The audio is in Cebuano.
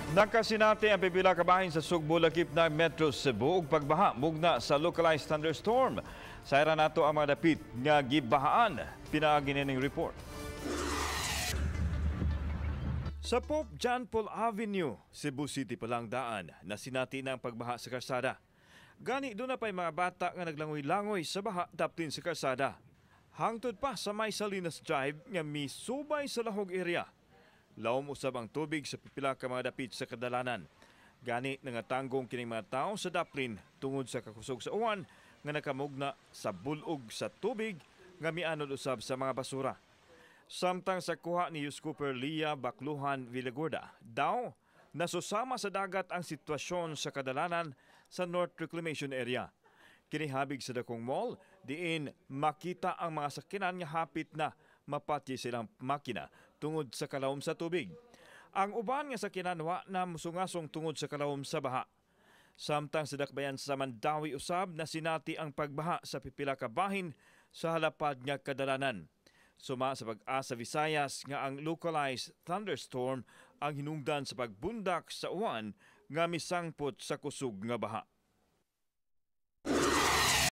Nakasinati ang pipila ka bahin sa Sugbo, lakip na Metro Cebu, ug pagbaha mugna sa localized thunderstorm. Sayran nato ang mga dapit nga gibahaan pinaagi nining report. Sa Pope John Paul Avenue, Cebu City pa lang daan, nasinati na ang pagbaha sa karsada. Gani duna pa'y mga bata nga naglangoy-langoy sa baha daplin sa karsada. Hangtod pa sa may Salinas Drive nga misubay sa Lahog area. Lawom usab ang tubig sa pipila ka mga dapit sa kadalanan. Gani nangatanggong kining mga tao sa daplin tungod sa kakusog sa uwan nga nakamugna sa bulog sa tubig nga mianod usab sa mga basura. Samtang sa kuha ni Yus Cooper Lia Bakluhan Villagorda, daw nasusama sa dagat ang sitwasyon sa kadalanan sa North Reclamation Area. Kini habig sa dakong mall, diin makita ang mga sakyanan nga hapit na mapatye silang makina tungod sa kalawom sa tubig. Ang uban nga sakyanan wa na musungasong tungod sa kalawom sa baha. Samtang sa dakbayan sa Mandaue usab, nasinati ang pagbaha sa pipila ka bahin sa halapad nga kadalanan. Suma sa Pag-asa Visayas nga ang localized thunderstorm ang hinungdan sa pagbundak sa uwan nga misangpot sa kusog nga baha.